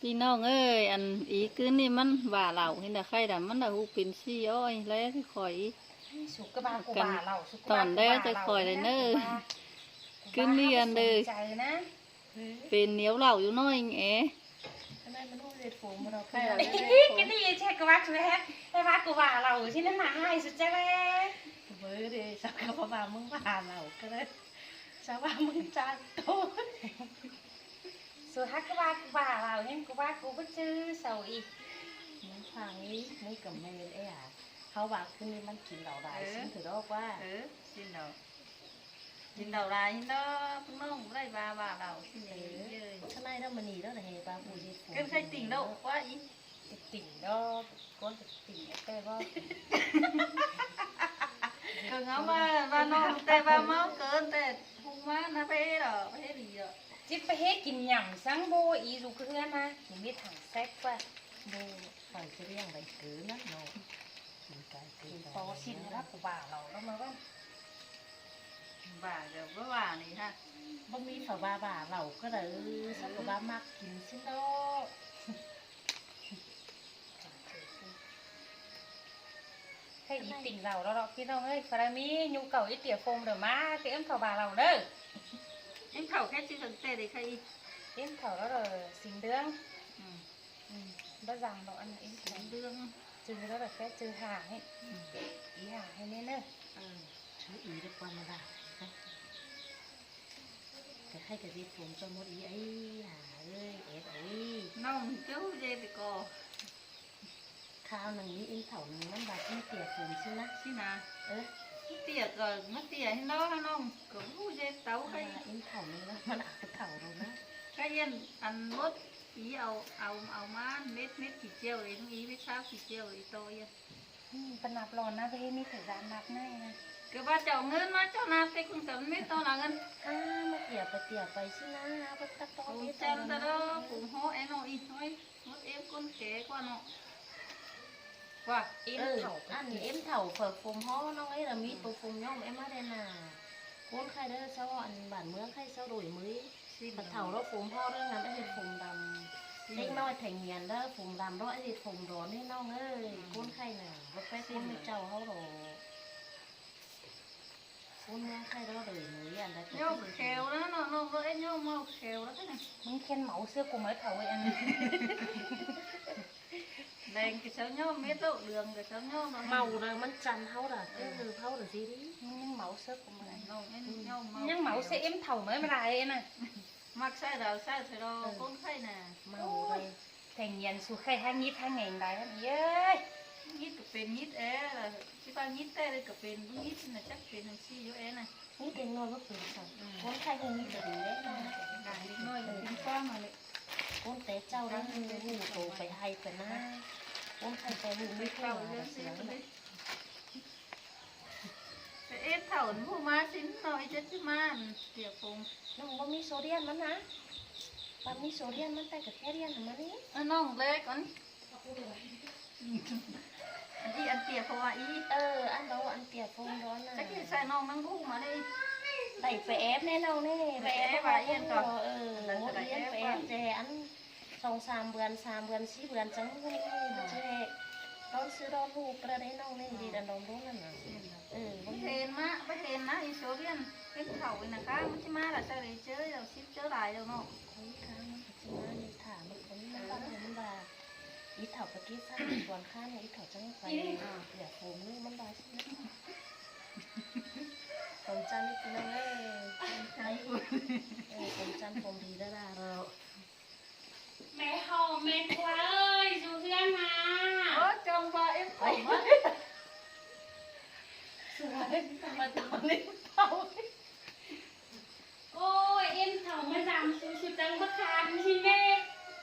ພີ່ນ້ອງເອີຍ ອັນອີຄືນນີ້ມັນວ່າເຫຼົ້າເຫັນດາໄຂ່ດຳ ມັນດາຮູ້ເປັນຊີ້ອ້ອຍແລະຂ້ອຍອີກ ສຸກກະບາກູບາເຫຼົ້າ ສຸກກະບາ ຕອນແລກຈະຂ້ອຍເລີຍເນີ ຄືນນີ້ອັນເດີ ເປັນໜຽວເຫຼົ້າຢູ່ໜ້ອຍແອ ກະນີ້ເຊັກກະວ່າຊຸແຮ ແຕ່ວ່າກູບາເຫຼົ້າຊິນັ້ນນາຮ້າຍສຸດແຈແລ ເບີເດ ສັກກະວ່າມຶງວ່າເຫຼົ້າກະເລີຍ ສະວ່າມຶງຈາກໂຕ ສຸຮັກກະວ່າກູບາເຫຼົ້າ ເຫັນກູບາກູບໍ່ຈື່ເຊົາອີກ ມຶງຟັງອີກ ມຶງກະແມ່ນເອ ເຮົາວ່າຄືນນີ້ມັນກິນເຫຼົ້າຫຼາຍ ເອີ ຊິນຖືດອກວ່າ ເອີ ກິນເຫຼົ້າ ກິນເຫຼົ້າຫຼາຍເນາະ ພວກນ້ອງບໍ່ໄດ້ວ່າວ່າເຫຼົ້າຊິນເອີ ເອີ ທະນາຍດຳມະນີແລ້ວນະເຮ ປາຜູ້ເຮັດ ຂຶ້ນໄຂ່ຕິ່ງດອກວ່າອີກ ຕິ່ງດອກ ກ້ອນຕິ່ງແຕ່ບໍ່ ກໍເຮົາວ່າ ວ່ານ້ອງແຕ່ວ່າເມົາເກີນ ແຕ່ພຸງມານະເພດອກ ເພດີດອກ ຊິໄປເຮັດກິນຫຍັງສັງບໍ່ອີ ຢູ່ເຮືອນນະ ກິນມີຖັງແຊັກວ່າ ບໍ່ ຂ້ອຍຈະລ້ຽງໄວ້ເກີນນະເນາະ ກິນໄກ່ເກີນ ກິນໂຕຊິນລະກູບາເຫຼົ້າລະມາວ່າ ບາກະບໍ່ວ່ານີ້ຮະ ບໍ່ມີເຂົາວ່າບາເຫຼົ້າກະໄດ້ ເອີ ເຂົາກະວ່າມັກກິນຊິນດອກ ໃຫ້ອີຕິ່ງເລົ່າລະເນາະ ພີ່ນ້ອງເອີຍ ພາລາມີຢູ່ເກົ່າອີເຕຍໂຟມເດີມາ ຊິເອີ້ນເຂົາບາເຫຼົ້າເດີ ເອີ້ນເຂົາແຄ່ຊື່ຕັ້ງແຕ່ເດັກໃຄອີ ເອີ້ນເຂົາລະເດີ ສິງເດືອງ ອືມ ອືມ ບໍ່ຈຳດອກອັນນັ້ນເອງ ເລື່ອງຈື່ແລ້ວແບບແຄ່ຈື່ຫາໃຫ້ ອືມ ອີຫາໃຫ້ແນ່ເນີ ເອີ ຊື່ອີໄດ້ກວ່າມາດາ ແຕ່ໃຫ້ກະເຮັດຜົມຈະໝົດອີ ໄອ້ຫາເອີຍ ແອບເອີຍ ນ້ອງເຈົ້າເດແຕ່ກໍ ຄາວໜຶ່ງມີອີເຖົ້າໜຶ່ງ ມັນວ່າອີເຕຍຜົມຊິນະ ຊິນະ ເອີ ເຕຍກໍມາເຕຍໃຫ້ນ້ອງ ນ້ອງກໍຮູ້ເດເຕົາ ໃຫ້ອີເຖົ້າໜຶ່ງ ມັນເອົາເຖົ້າໂລດນະ ກະຢ້ານອັນໝົດ ອີເອົາ ເອົາ ເອົາມາເມັດ ເມັດຂີ້ຈຽວເອງ ອີເມັດຊາວຂີ້ຈຽວອີໂຕເອີຍ ອືມ ປະນັບຫຼອນນະ ບໍ່ເຫັນມີໃຜຢາກນັບໃນນະ ກະວ່າເຈົ້າເງິນມາ ເຈົ້ານັບແຕ່ຄົນກະເມັດໂຕລະເງິນ ອາ ມາເຕຍໄປເຕຍໄປຊິນະ ເອົາໄປຕັດຕໍ່ເຮັດ ຜົມຈັນຕະເດີ ຜົມເຫາະແອໂນອີກໜ້ອຍ ໝົດເອວກົ້ນແກ່ກວ່າເນາະ ວ່າເອັມເຖົ້າ ອັນເອັມເຖົ້າເຜີຜົມເຫາະນ້ອງເອີຍ ລະມີໂຕຜົມຍ້ອມເອັມມາແດ່ນາ ຄົນໄຂ້ເດີເຊົາ ອັນບ້ານເມືອງໄຂ້ເຊົາໂດຍມື້ ບັດເຖົ້າລະຜົມເຫາະເດີນຳ ເຮັດຜົມດຳ ເດັກນ້ອຍແຖງຮຽນເດີ ຜົມດຳລະເຮັດຜົມດອນໃຫ້ນ້ອງເອີຍ ຄົນໄຂ້ນະ ບໍ່ແປກຄົນເຈົ້າເຮົາດອກ ຄົນເມືອງໄຂ້ລະໂດຍມື້ ອັນໃດກໍ ຍ້ອມແຂວນະເນາະ ນ້ອງເອີຍ ຍ້ອມເມົາແຂວນະ ມຶງແຄ່ນເມົາເສື້ອກູເໝິດເຖົ້າເອີຍ ອັນ ແດງກະເຊົາຍ້ອມເມັດໂລດ ເຫຼືອງກະເຊົາຍ້ອມ ເມົານະ ມັນຈັນເຮົາລະ ເອີ ເຮົາລະຊິດີ ມັນຍັງເມົາເສິກ ນ້ອງເອັນຍ້ອມເມົາ ຍັງເມົາເສຍເອັມເຖົ້າເໝີມາຫຼາຍນະ ມັກໃຊ້ດາວໃຊ້ເທື່ອດອກ ເອີ ຄົນໄຂ້ນະ ເມົາເລີຍ ແຖງຮຽນສູ່ໄຂ້ຫາງຍິດຫາງແຫງໄດ້ຫັ້ນເອີຍ ຍິດກະເປັນຍິດແອ ຊິວ່າຍິດແທ້ເລີຍກະເປັນ ບໍ່ຍິດນະຈັກເປັນຈັ່ງຊີ້ຢູ່ແອນະ ນີ້ເດັກນ້ອຍບໍ່ເປັນສັງ ອືມ ຄົນໄຂ້ຮູ້ມີແຕ່ດີເດ້ ເດັກນ້ອຍເປັນຄວາມຫັ້ນແຫຼະ ຄົນແຕ່ເຈົ້າໄດ້ຮູ້ໂຕໄປໄຮ່ໄປນາ ຄົນໄຂ້ແຕ່ຮູ້ມີເທົ່າເລື່ອງສຽງ ແຕ່ເອັດເຖົ້າຜູ້ມາຊິນເນາະ ອີເຈັດຊິມາເກຍຜົມ ນ້ອງບໍ່ມີໂຊດຽມມັນນະ ມັນມີໂຊດຽມມັນ ແຕ່ກະແຄ່ດຽມມັນນີ້ ເອີ ນ້ອງແລກອັນ ອີອັນເຕຍໂຟມອີ ເອີ ອັນໂດ ອັນເຕຍໂຟມໂດນນະ ຈັກຊິໃສ່ນ້ອງນາງຮູ້ມາເດ້ ໄດ້ໄປແອບແນ່ນ້ອງນີ້ ໄປແອບວ່າອີອັນກໍ ເອີ ໝົດອີອັນໄປແອບແຕ່ອັນ ສອງສາມເດືອນ ສາມເດືອນ ສີ່ເດືອນ ຈັ່ງຮູ້ນີ້ມັນຊິແຮກ ດອນຊື້ດອນຮູ້ປະເດນ້ອງນີ້ ດີດອນດອນຮູ້ນັ້ນນະ ເອີ ບໍ່ເຫັນມາ ບໍ່ເຫັນນະ ອີໂຊດຽມເປັນເຖົ້າອີນະຄະ ມັນຊິມາລະ ເຈົ້າໄດ້ເຈີ ເຈົ້າຊິເຈີຫຼາຍແລ້ວເນາະ ໂອ້ຍ ຄະ ມັນຊິມານີ້ ຖ້າມັນບໍ່ມີມັນວ່າ ມັນວ່າ ອີເຖົ້າປະກິດຊາດ ສວນຄ້ານ ອີເຖົ້າຈັ່ງໄປ ເອີ ເກືອໂຟມນີ້ມັນວ່າຊິ ຜົມຈັນນີ້ພີ່ນ້ອງເອີຍ ເອີ ຜົມຈັນຜົມດີດາດາເນາະ ແມ່ເຖົ້າແມ່ຄວາເອີຍ ຢູ່ເຮືອນນາ ໂອ້ ຈອມບໍ່ເອັມຜົມ ສວຍ ມາຕອນນີ້ເຖົ້າ ໂອ້ຍ ເອັມເຖົ້າມາດາມ ສູ ສູຈັ່ງບໍ່ຄານທີ່ແມ່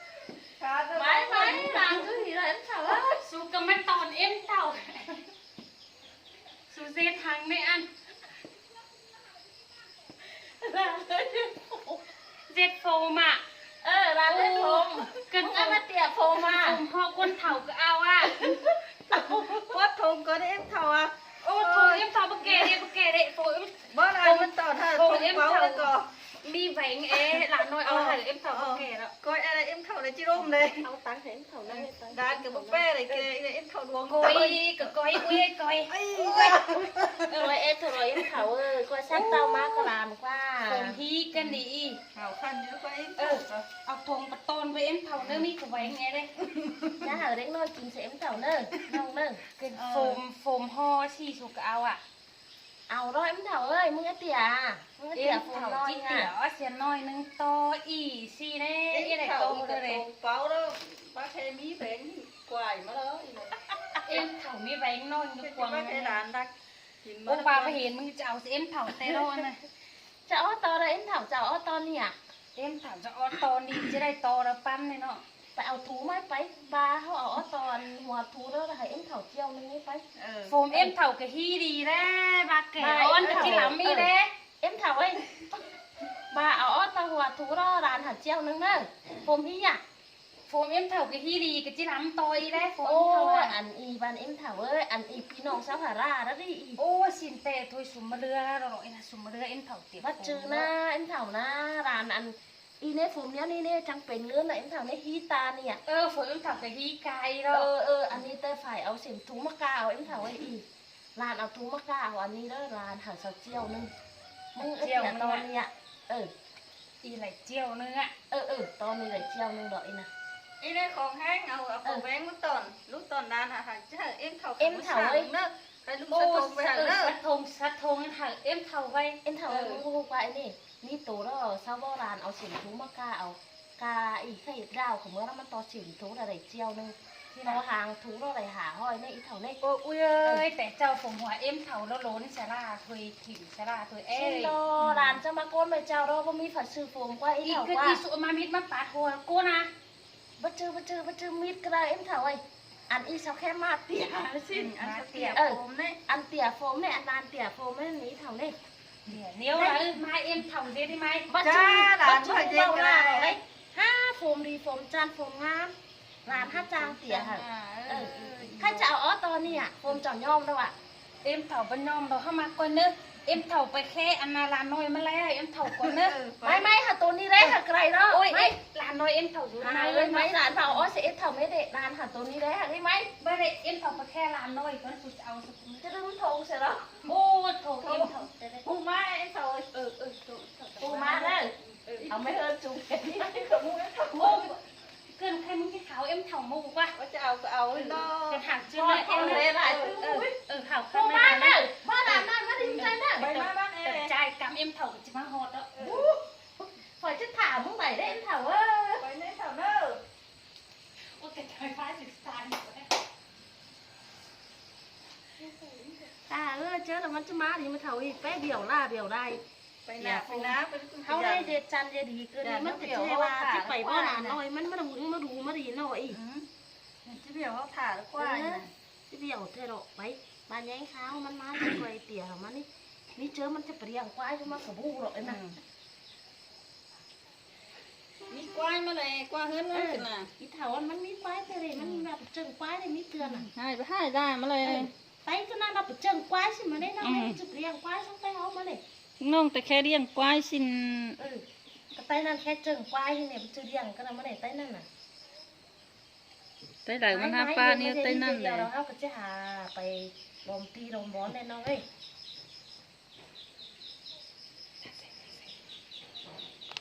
ຄານ ໄປ ໄປ ຫຼານຢູ່ທີ່ຫຼານເຖົ້າ ສູກະມາຕອນເອັມເຖົ້າ ສູເຊັດທັງແມ່ອັນ ເຊັດໂຟມ ເອີ ຫຼານເຮັດຜົມ ກະ ເອີ ມາເຕຍໂຟມ ຜົມເພາະຄົນເຖົ້າກະເອົາ ປອດຜົມກ່ອນເອັມເຖົ້າ ໂອ້ ໂຟມເອັມເຖົ້າ ບໍ່ແກ່ເດ້ ບໍ່ແກ່ເດ້ ໂຟມ ບໍ່ລະ ມັນຕໍ່ຖ້າ ໂຟມເອັມເຖົ້າ ແລ້ວກໍ ມີແຫວງເອ ຫຼານນ້ອຍເອົາໃຫ້ເອັມເຖົ້າບໍ່ແກ່ແລ້ວ ກ້ອຍອາຍເອັມເຖົ້າແລ້ວຈິລົ້ມເລີຍ ເອົາຕັງໃຫ້ເອັມເຖົ້ານະ ເອີ ຫຼານກໍບໍ່ແກ່ເລີຍ ແກ່ເອັມເຖົ້າດວງ ກ້ອຍກໍກ້ອຍ ອຸ້ຍກ້ອຍ ເອີຍ ເອີ ເອັມເຖົ້າ ເອັມເຖົ້າເອີຍ ກ້ອຍສັກເຕົ້າມາກໍຫຼາມກວ່າ ສົມພີກັນດີອີກ ເອົາຄັນຢູ່ກ້ອຍ ເອີ ເອົາຖົງປະຕອນໄວ້ເອັມເຖົ້າເດີ ມີກະແຫວງແດ່ເດ້ ຢ່າໃຫ້ເດັກນ້ອຍກິນໃສ່ເອັມເຖົ້າເດີ ນ້ອງເດີ ເປັນ ເອີ ໂຟມ ໂຟມຫໍ່ສີ່ສຸກກໍເອົາອະ ເອົາເນາະເອັມເຖົ້າເອີຍ ມຶງອາເຕຍ ມຶງອາເຕຍ ເອັມເຖົ້າ ໂຟມນ້ອຍ ຈິເຕຍ ອາເສຍໜ້ອຍໜຶ່ງຕໍ່ອີ່ສີ່ແນ່ ເອັມເຖົ້າ ອີ່ໃດຕໍ່ເລີຍ ໂຕເປົ່າແລ້ວ ປາແຄມີແບງກວາຍມາແລ້ວ ເອັມເຖົ້າມີແບງນ້ອຍຢູ່ກວາງ ເປັນຊິໃຫ້ຫຼານດັກກິນ ໂອ້ ປາໄປເຫັນ ມຶງຈະເອົາເອັມເຖົ້າແຕ່ນ້ອຍນະ ຈະເອົາຕໍ່ໃດເອັມເຖົ້າ ຈະເອົາຕໍ່ນີ້ອະ ເອັມເຖົ້າຈະເອົາຕໍ່ນີ້ ຈະໄດ້ຕໍ່ລະປັນແນ່ເນາະ ໄປເອົາຖົງມາໄປ ບາເຮົາເອົາຕໍ່ອັນຫົວຖົງເດີ ໃຫ້ເອັມເຖົ້າຈຽວໜຶ່ງນີ້ໄປ ເອີ ໂຟມເອັມເຖົ້າກໍຮີດີແລ້ວ ບາແກ່ ບາ ອ່ອນກໍຈິລຳອີກແລ້ວ ເອັມເຖົ້າເອີຍ ບາເອົາຕໍ່ຫົວຖົງເດີ ຫຼານຫາຈຽວໜຶ່ງເດີ ໂຟມຮີອະ ໂຟມເອັມເຖົ້າກໍຮີດີ ກໍຈິລຳຕໍ່ອີກແລ້ວ ໂຟມເອັມເຖົ້າ ໂອ້ຍ ອັນອີບານເອັມເຖົ້າເອີຍ ອັນອີພີ່ນ້ອງຊາວຫາລາດະດີ ໂອ້ຍ ຊິນແຕ່ຖ້ວຍສຸມມະເຫຼືອ ລອຍນະ ສຸມມະເຫຼືອເອັມເຖົ້າ ເຕັມ ບັດຈື່ນະ ເອັມເຖົ້ານະ ຫຼານອັນ ອີເນໂຟມແນວນີ້ເນ ຈັ່ງເປັນເງິນນະ ເອັມເຖົ້າເນ ຮີຕານີ້ອະ ເອີ ໂຟມເອັມເຖົ້າກະຮີກາຍເນາະ ເອີ ເອີ ອັນນີ້ແຕ່ຝ່າຍເອົາເສັ້ນຖົງມາກາເອົາ ເອັມເຖົ້າເອີຍ ອີຫຼານເອົາຖົງມາກາເອົາອັນນີ້ເດີ ຫຼານຫາເຊົາຈຽວໜຶ່ງ ມຶງເອົາເຕຍຕໍ່ນີ້ອະ ເອີ ອີຫຼາຍຈຽວໜຶ່ງອະ ເອີ ເອີ ຕໍ່ນີ້ຫຼາຍຈຽວໜຶ່ງດອກ ອີນະ ອີເນຂອງແຮງ ເອົາ ເອົາຂອງແຮງມາຕອນ ລູກຕອນຫຼານຫາ ຫາຈະໃຫ້ເອັມເຖົ້າ ເອັມເຖົ້າເອີຍ ເນ ໃຫ້ລູກສະຖົງໄປຫັ້ນເດີ ສະຖົງ ສະຖົງໃຫ້ເອັມເຖົ້າໄວ້ ເອັມເຖົ້າເອີຍ ມຶງຮູ້ກວ່າອີນີ້ ມີໂຕແລ້ວ ຊາວເວົ້າຫຼານເອົາເສັ້ນຖົງມາກາເອົາ ກາອີກໄຂ່ດາວຂອງເມືອລະມັນຕໍ່ເສັ້ນຖົງລະໄດ້ຈຽວໜຶ່ງ ຕໍ່ຫາງຖົງລະໄດ້ຫ້າຮ້ອຍເນ ອີເຖົ້າເນ ໂອ້ຍ ອຸ້ຍເອີຍ ແຕ່ເຈົ້າຜົມຫົວເອັມເຖົ້າລະໂຫຼນສາລາຖ້ວຍຖິ້ມສາລາຖ້ວຍເອີຍ ຊິນອ ຫຼານຈະມາໂກນໃໝ່ເຈົ້າດອກ ບໍ່ມີໃຜຊື້ຜົມກວ່າອີເຖົ້າກວ່າ ອີກຄືອີສຸມາມິດມາປາດຫົວໂກນນະ ບໍ່ຈື່ ບໍ່ຈື່ ບໍ່ຈື່ ມີດກໍໄດ້ເອັມເຖົ້າເອີຍ ອັນອີສາວແຄມມາເຕຍຊິ ອືມ ອັນເຕຍ ເອີ ໂຟມເນ ອັນເຕຍໂຟມເນ ອັນນານເຕຍໂຟມເນ ອີເຖົ້າເນ ດຽວ ດຽວ ເອີ ມາເອັມເຖົ້າເດ ໄດ້ໄໝ ບໍ່ຈື່ ບໍ່ຈື່ ເວົ້າຫຼາຍເດ້ ຫາໂຟມດີ ໂຟມຈັນ ໂຟມງາມ ຫຼານຫາຈ້າງເຕຍຫັ້ນ ເອີ ໃຜຈະເອົາອອກຕໍ່ນີ້ອະ ໂຟມເຈົ້າຍອມແລ້ວອະ ເອັມເຖົ້າບໍ່ຍອມດອກ ເຮົາມາກ່ອນເດີ ເອັມເຖົ້າໄປແຄ່ອັນນາຫຼານນ້ອຍມາແລ້ວ ເອັມເຖົ້າກ່ອນເດີ ໄໝ ໄໝ ຫາໂຕນີ້ແຫຼະ ຫາໄກລະ ໂອ້ຍ ໄໝ ຫຼານນ້ອຍເອັມເຖົ້າຢູ່ໃນເລີຍ ໄໝ ຫຼານເຖົ້າອອກຊິເອັມເຖົ້າແມ່ເດ ຫຼານຫາໂຕນີ້ແຫຼະ ໄໝ ບໍ່ໄດ້ ເອັມເຖົ້າໄປແຄ່ຫຼານນ້ອຍກ່ອນ ສຸດເອົາ ຈະດຶງຖົງໃສ່ລະ ໂອ້ ຖົງເອັມເຖົ້າ ປູມາເອັມເຖົ້າ ເອີ ເອີ ປູມາເດີ ເອົາໄມ້ເຮີຈຸງ ເກີນໃຄມຶງຊິຂາວເອັມເຖົ້າໝູ່ກວ່າ ວ່າຈະເອົາກໍເອົາເນາະ ຈະຖາມຊື່ເນາະ ເອົາເລີຍຫຼາຍ ເອີ ເອີ ເອົາ ປູມາເດີ ບ້ານຫຼານນ້ອຍມາດີໃຈເດີ ໄປມາບ້ານແອ ຈ່າຍກຳເອັມເຖົ້າກໍຊິມາຮອດເນາະ ຂ້ອຍຈະຖາມມຶງໃດເດ້ເອັມເຖົ້າເອີຍ ໄປເນເຖົ້າເດີ ໂອ້ຍ ແຕ່ໄຟຟ້າຊິສະຕານຢູ່ ຕາເອີຍ ເຈີແລ້ວມັນຈະມາດີ ມັນເຖົ້າອີກແປດດຽວລາດຽວໄດ້ ໄປນາ ໄປນາ ໄປ ເຮົາໄດ້ເຮັດຈັນເຮັດດີເກີນນີ້ ມັນກໍຊິໄດ້ວ່າຊິໄປບໍ່ນານໜ້ອຍ ມັນມາດູມາດູມາດີໜ້ອຍອີກ ອືມ ຊິດຽວເຮົາຖ້າແລ້ວກວ່າ ເອີ ຊິດຽວແທ້ດອກ ໄປ ມາແຍ່ງຂ້າວມັນມາ ຈະໄປເຕຍເຮົາມານີ້ ມີເຈີມັນຈະໄປລ້ຽງຄວາຍ ມັນກໍບໍ່ຮູ້ດອກ ເອີ ນະ ອືມ ມີຄວາຍມາແລ້ວ ກວ່າເຮືອນມັນ ເອີ ຫັ້ນນະ ອີເຖົ້າມັນມີຄວາຍແທ້ເດ້ ມັນ ອືມ ວ່າໄປເຈີຄວາຍໄດ້ມີເທື່ອນະ ໃຫ້ ໃຫ້ໄດ້ມາແລ້ວ ເອີ ໄປຕົວນັ້ນວ່າໄປເຈີຄວາຍຊິມາໄດ້ນ້ອງ ອືມ ໄປຈຸດລ້ຽງຄວາຍ ຕ້ອງໄປເອົາມາເດ້ ນ້ອງແຕ່ແຄ່ລ້ຽງຄວາຍຊິ ເອີ ກໍໄປນັ້ນແຄ່ເຈີຄວາຍນີ້ ໄປຈຸດລ້ຽງກັນມາໄດ້ໄປນັ້ນນະ ໄປໄດ້ມັນຫາປາແນວໄປນັ້ນແຫຼະ ເຮົາກໍຈະຫາໄປລອມຕີລອມບອນແຫຼະນ້ອງເອີຍ